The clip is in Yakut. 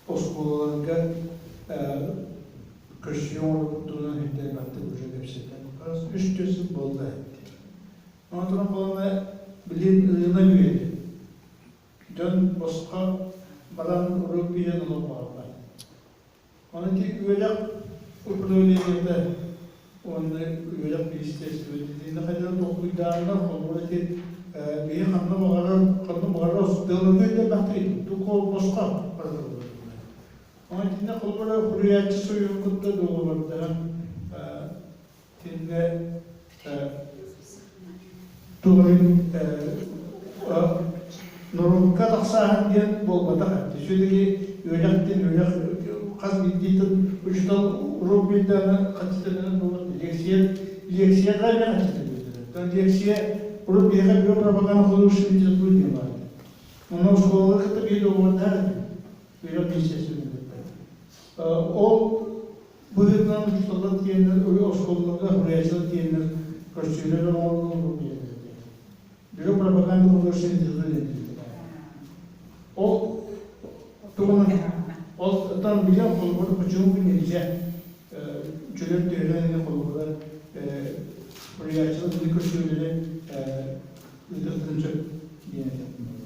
Оскуолаларга көрсүһүү оҥорбут туһунан ирдээбэттик уже кэпсэтэн үс түөрт сыл буолла эбит. Онон туран буолла билигин ырыына үөрэ. Дьон босхо баран уруок биэрэн олох баҕарбат. Ону ити үөрэх управлениета уонна үөрэх министерствота итиннэ хайдах толкуйдааннар холобура ити биһи ханна баҕарар ханна баҕарар тыаларга өйдөммөхтөр туку босхо барытыллар. Онон итиннэ холобура суруйааччы суруйуун кытта дуогабардаһан итиннэ тугун норуокка тахсааһын диэн буолбатах эбит. Все-таки үөрэх диэн үөрэх хас биирдиитин учуутал уруок биэрдэҕинэ хаччытынан буолар. Лекция лекцияҕа эмиэ хаччытын Лекция урут биһиэхэ бюро пропаганда художественной литературы диэн баар. Онно оскуолалары кытта биир договордаах этим. Үөрэх министерствотын кытта. Ол быһыытынан учууталлар тиэннэр, оскуолаларга суруйааччылар тиэннэр көрсүүлэр оҥороллор диэн. Бюро пропаганды художественной литературы диэн Ол тугунан ол там билэн холобур почему бы нельзя чөлөр төһөлөн холобура суруйааччылар били көрсүүлэри ыытыахтарын сөп диэн этэр.